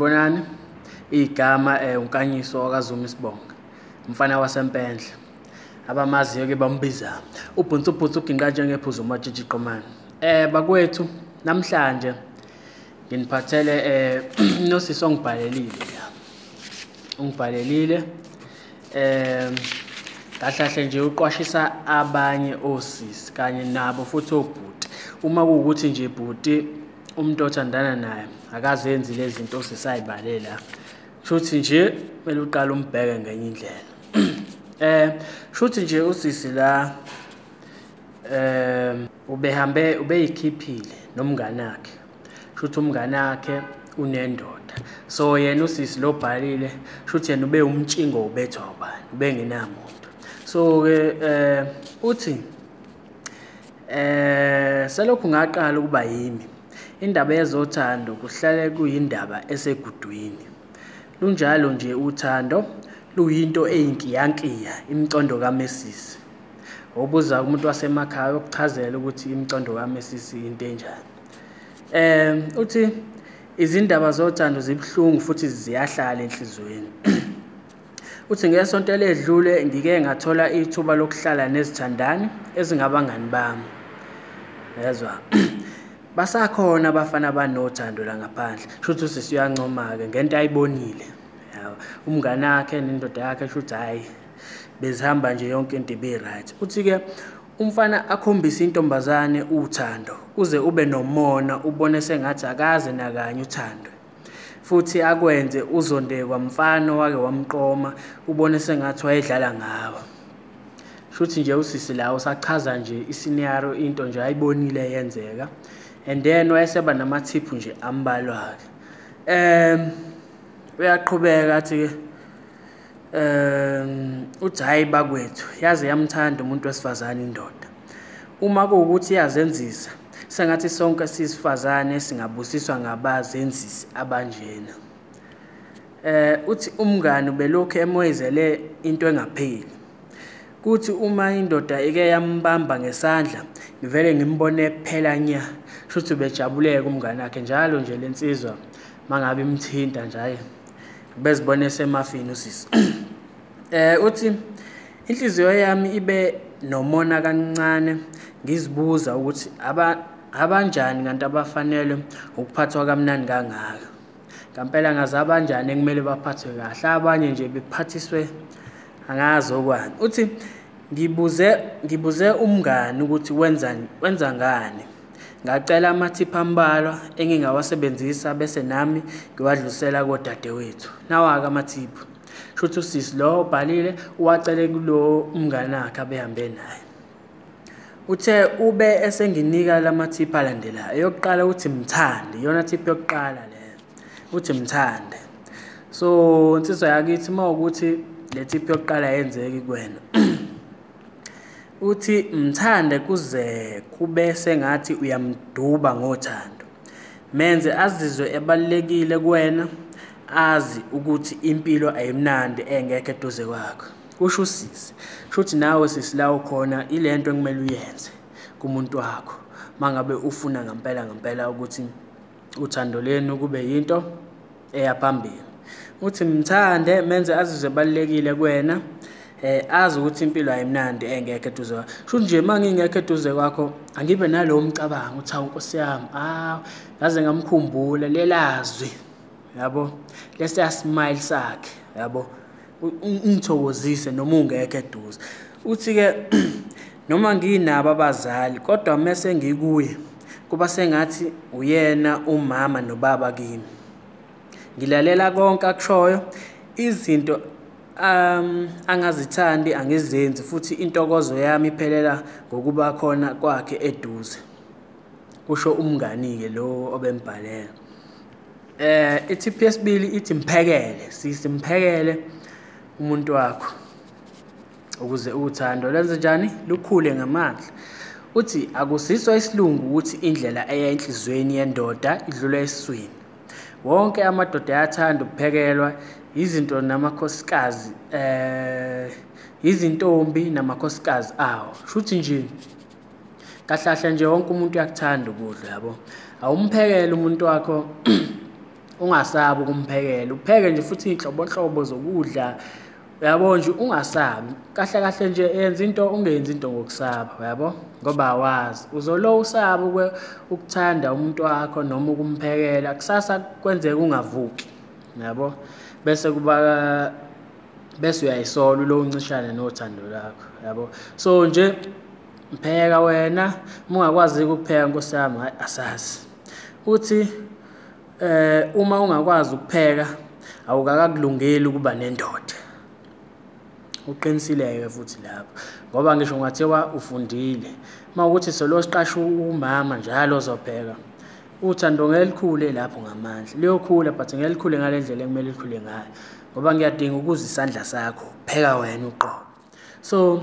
Bonani, igama uNkanyiso wakaZuma isibongo, umfana waseMpendle. Abamaziyo ke bambiza ubhunsu ubhunsu uginqa njengephuzu umatshitshi qomane. Bakwethu, namhlanje nginiphathele nosisi ongibhalelile la. Ungibhalelile kahle kahle nje uqwashisa abanye osisi kanye nabo futhi obhuti. Uma kuwukuthi nje bhuti umuntu othandana naye akazenzi lezi zinto osisayibale la, shuthi nje kumele uqale umbheke ngenye indlela. Shuthi nje usisi la ubehambe ubeyikhiphile nomngane wakhe, shuthi umngane wakhe unendoda, so yena usisi lo bhalile shuthi yena ube umtshingo ubethwa ubani, ubengenamuntu. So ke uthi selokhu ngaqala ukuba yimi, indaba yezothando kuhlale kuyindaba esegudwini. Lunjalo nje uthando luyinto eyinkiyankiya imicondo kaMesisi. Obuza umuntu wasemakhaya ukuchazela ukuthi imicondo kaMesisi into enjani. Uthi izindaba zothando zibuhlungu futhi ziyahlala enhliziyweni. Uthi ngesonto eledlule ngike ngathola ithuba lokuhlala nezithandani ezingabangani bami. Yezwa. Basakhona abafana abanothando la ngaphandle. Shuthi usisi uyancoma-ke ngento ayibonile. Yabo, umngane wakhe nendoda yakhe shuthi hhayi bezihamba nje yonke into ibe-right. Uthi-ke umfana akhombise intombazane uthando uze ube nomona ubone sengathi akaze nakanye uthando. Futhi akwenze uzonde kwamfana owake wamqoma ubone sengathi wayedlala ngawe. Shuthi nje usisi la usachaza nje iscenario, into nje ayibonile yenzeka. And then wayeseba namathiphu nje ambalwa-ke. Uyaqhubeka athi-ke uthi hhayi bakwethu, yaze yamthanda umuntu wesifazane indoda. Uma kuwukuthi iyazenzisa, sengathi sonke sisifazane singabusiswa ngabazenzisi abanjena. Uthi umngani ubelokhu emoyizele into engapheli. Kuthi uma indoda ike yambamba ngesandla, ngivele ngimbone kuphela nya. Shuthi ubejabuleka umngani wakhe njalo nje le nsizwa mangabe imthinta nje hhayi bezibone esemafini usisi. Uthi inhliziyo yami ibe nomona kancane, ngizibuza ukuthi abanjani kanti abafanele ukuphathwa kamnandi kangaka. Ngampela ngazi abanjani ekumele baphathwe kahle, abanye nje bephathiswe angazi okwani. Uthi ngibuze umngani ukuthi wenza ngani. Ngacela amathiphu ambalwa engingawasebenzisa bese nami ngiwadlulisela kodadewethu. Nawa-ke amathiphu. Shuthi usisi lo obhalile uwacele kulo umngani wakhe abehambe naye. Uthe ube esenginika lamathiphu alandelayo. Eyokuqala uthi mthande, iyona thiphu yokuqala leyo. Uthi mthande. So insizwa yakithi uma ukuthi le thiphu yokuqala ayenzeki kuwena, uthi mthande kuze kube sengathi uyamduba ngothando. Menze azizwe ebalulekile kuwena, azi ukuthi impilo ayimnandi engekho eduze kwakho. Kusho usisi. Shuthi nawe sisi la ukhona ilento ekumele uyenze kumuntu wakho mangabe ufuna ngempela ngempela ukuthi uthando lenu kube yinto eya phambili. Uthi mthande, menze azizwe ebalulekile kuwena, azi ukuthi impilo ayimnandi engekho eduze kwakho. Shuthi nje uma ngingekho eduze kwakho angibe nalowo mcabango uthi hawu Nkosi yami, ngaze ngamkhumbula lelazwi, yabo, lesiya smile sakhe, yabo, ungithokozise noma ungekho eduze. Uthi-ke noma nginabo abazali kodwa mese ngikuye kuba sengathi uyena umama nobaba kimi. Ngilalela konke akushoyo, izinto angazithandi angizenzi futhi intokozo yami iphelela ngokuba khona kwakhe eduze. Kusho umngani-ke lo obembhalela. Ithiphu yesibili ithi mphekele, sisi mphekele umuntu wakho ukuze uthando lwenze njani lukhule ngamandla. Uthi akusiswa isilungu ukuthi indlela eya enhliziyweni yendoda idlula esiswini. Wonke amadoda ayathanda ukuphekelwa izinto namakhosikazi, izintombi namakhosikazi awo. Shuthi nje kahle kahle nje wonke umuntu uyakuthanda ukudla, yabo. Awumphekele umuntu wakho Ungasabi ukumphekela, upheke nje futhi iy'nhlobonhlobo zokudla, uyabo nje, ungasabi. Kahle kahle nje yenza into, ungenzi into ngokusaba, uyabo, ngoba awazi. Uzolo usaba ukuthanda umuntu wakho noma ukumphekela, kusasa kwenzeka ungavuki, uyabo, bese kuba bese uyayisola ulo uncishane nothando lwakho, uyabo. So nje mpheka wena, uma ungakwazi ukupheka nkosi yami, hhayi asazi. Uthi uma ungakwazi ukupheka awukakakulungeli ukuba nendoda. Uqinisile-ke futhi lapho, ngoba ngisho kungathiwa ufundile, uma kuwukuthi solo siqashe umama njalo ozopheka, uthando ngeke lukhule lapho ngamandla. Luyokhula but ngeke lukhule ngale ndlela ekumele lukhule ngayo, ngoba ngiyadinga ukuzwa isandla sakho, pheka wena uqobo. So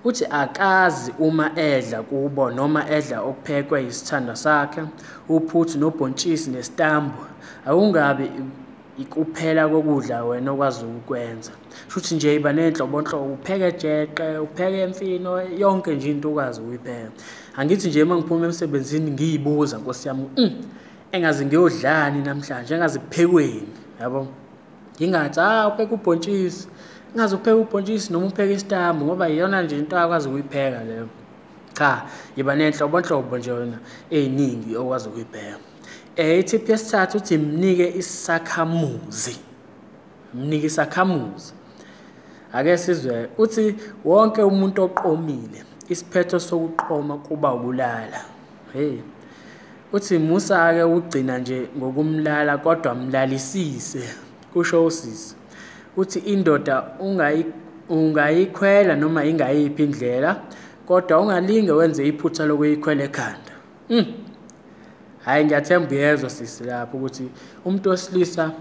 uthi akazi uma edla kubo noma edla okuphekwe isithandwa sakhe, uphuthu nobhontshisi nesitambu, akungabi ikuphela kokudla wena okwazi ukukwenza. Shuthi nje iba nenhlobonhlobo, upheke jeqe, upheke imfino, yonke nje into okwazi ukuyipheka. Angithi nje uma ngiphuma emsebenzini ngiyibuza nkosi yami, engaze ngiyodlani namhlanje, engaze kuphekweni, yabo. Ngingathi upheka ubhontshisi, engaze upheke ubhontshisi noma upheke isitambu, ngoba iyona nje into akwazi ukuyipheka leyo. Cha, iba nenhlobonhlobo nje wena ey'ningi okwazi ukuyipheka. Ithiphu yesithathu uthi mnike isakhamuzi, mnike isakhamuzi. Ake sizwe, uthi wonke umuntu oqomile, isiphetho sokuqoma kuba ukulala. Hey, uthi musa-ke ukugcina nje ngokumlala kodwa mlalisise, kusho usisi. Uthi indoda ungayikhwela noma ingayiphi indlela, kodwa ungalinge wenze iphutha lokuyikhwela ekhanda. Hhayi, ngiyathemba uyezwa sisi lapho ukuthi umuntu wesilisa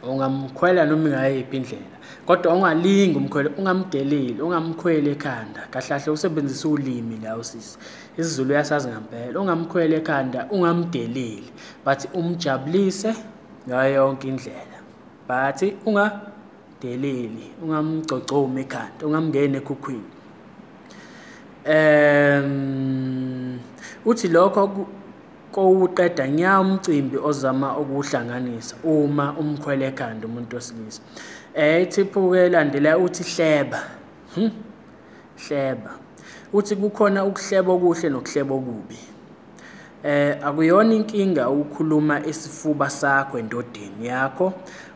ungamkhwela noma ingayiphi indlela, kodwa ungalingi umkhwele, ungamdeleli, ungamkhweli ekhanda. Kahle kahle usebenzisa ulimi la usisi, isiZulu uyasazi ngempela. Ungamkhweli ekhanda, ungamdeleli, but umjabulise ngayo yonke indlela, but ungadeleli, ungamgcogcomi ekhanda, ungamngeni ekhukhwini. Uthi lokho kowuqeda nya umcimbi ozama ukuwuhlanganisa uma umkhwele ekhanda umuntu wesilisa. Ithiphu-ke elandelayo uthi hleba. Hleba. Uthi kukhona ukuhleba okuhle nokuhleba okubi. Akuyona inkinga ukukhuluma isifuba sakho endodeni yakho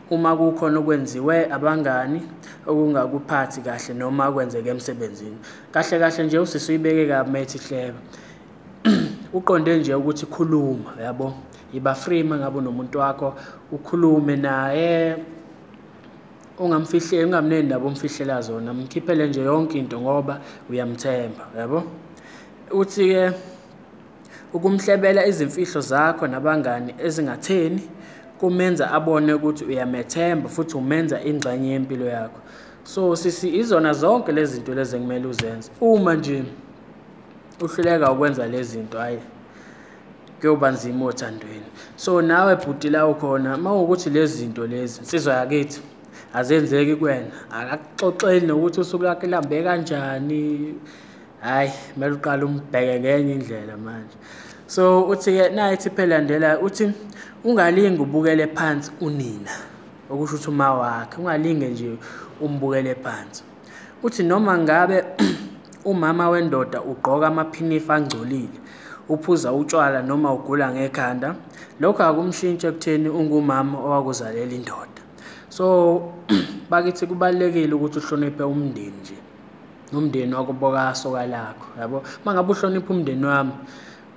uma kukhona okwenziwe abangani okungakuphathi kahle noma kwenzeke emsebenzini. Kahle kahle nje usisi uyibeke kabi uma ethi hleba. Uqonde nje ukuthi khuluma, yabo, iba free uma ngabe unomuntu wakho, ukhulume naye, ungamfihleli, ungamneni ndaba omfihlela zona, mkhiphele nje yonke into ngoba uyamthemba, yabo. Uthi-ke ukumhlebela izimfihlo zakho nabangani ezingatheni kumenza abone ukuthi uyamethemba futhi umenza ingxenye yempilo yakho. So sisi, izona zonke lezi zinto lezi ekumele uzenze. Uma nje uhluleka ukwenza lezi zinto, hhayi kuyoba nzima othandweni. So nawe bhuti la ukhona, uma kuwukuthi lezi zinto lezi insizwa yakithi azenzeki kuwena, akakuxoxeli nokuthi usuku lwakhe luhambe kanjani, hhayi kumele uqale umbheke ngenye indlela manje. So uthi-ke nayi ithiphu elandelayo, uthi ungalinge ubukele phansi unina, okusho ukuthi uma wakhe, ungalinge nje umbukele phansi. Uthi noma ngabe umama wendoda ugqoka amaphinifa angcolile, uphuza utshwala noma ugula ngekhanda, lokho akumshintshi ekutheni ungumama owakuzalela indoda. So bakithi kubalulekile ukuthi uhloniphe umndeni nje, umndeni wakubo kasoka lakho, yabo. Uma ngabe uhlonipha umndeni wami,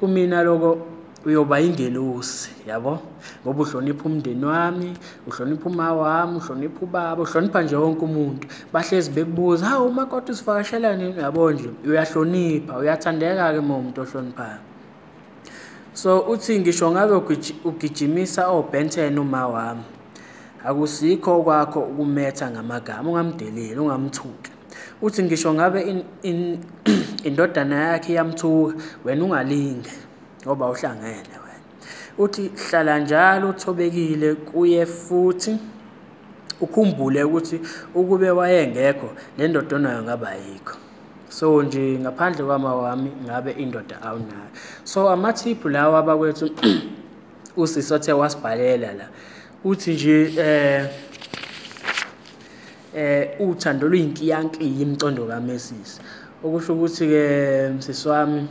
kumina lokho uyoba ingelosi, yabo, ngoba uhlonipha umndeni wami, uhlonipha uma wami, uhlonipha ubaba, uhlonipha nje wonke umuntu. Bahlezi bekubuza, hawu umakoti usivakashela nini, yabo nje, uyahlonipha, uyathandeka-ke uma uwumuntu ohloniphayo. So uthi ngisho ngabe ugijimisa o-Ben 10 uma wami, akusikho kwakho ukumetha ngamagama, ungamdeleli, ungamthuki. Uthi ngisho ngabe indodana yakhe iyamthuka, wena ungalinge ngoba uhlangene wena. Uthi hlala njalo uthobekile kuye futhi ukhumbule ukuthi ukube wayengekho le ndoda onayo ngabe ayikho. So nje ngaphandle kwama wami ngabe indoda awunayo. So amathiphu lawa abakwethu Usisi othe wasibhalela la uthi nje uthando luyinkiyankiya imcondo kaMesisi. Okusho ukuthi-ke msisi wami,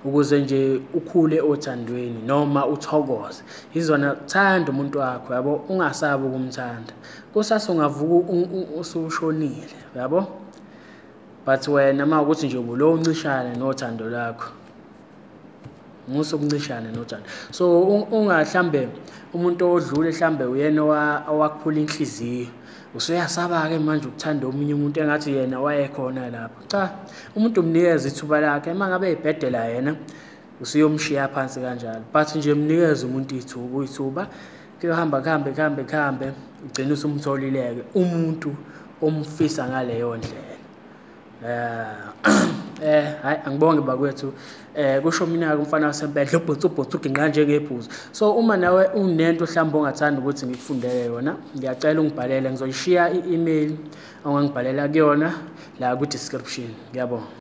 ukuze nje ukhule othandweni noma uthokoze, izona thanda umuntu wakho, yabo, ungasabi ukumthanda. Kusasa ungavuka usushonile, yabo, but wena uma ukuthi nje ubulo uncishane nothando lakho, musa ukuncishana nothando. So ungahlambe umuntu odlule mhlambe uyena owakuphula inhliziyo, usuyasaba-ke manje ukuthanda omunye umuntu engathi yena wayekhona lapho. Cha, umuntu umnikeze ithuba lakhe, uma ngabe ebhedela yena usuyomshiya phansi kanjalo, but nje mnikeze umuntu ithuba, kuyohamba kuhambe kuhambe kuhambe, ugcine usumtholile-ke umuntu omfisa ngaleyo ndlela. Hayi, angibonge bakwethu. Kusho mina-ke umfana wasempedla ubhotsa ubhotsa uginqa njengebhuzu. So uma nawe unento mhlawumbe ongathanda ukuthi ngikufundele yona, ngiyacela ungibhalele, ngizoyishiya i-email ongangibhalela kuyona la ku-description. Ngiyabonga.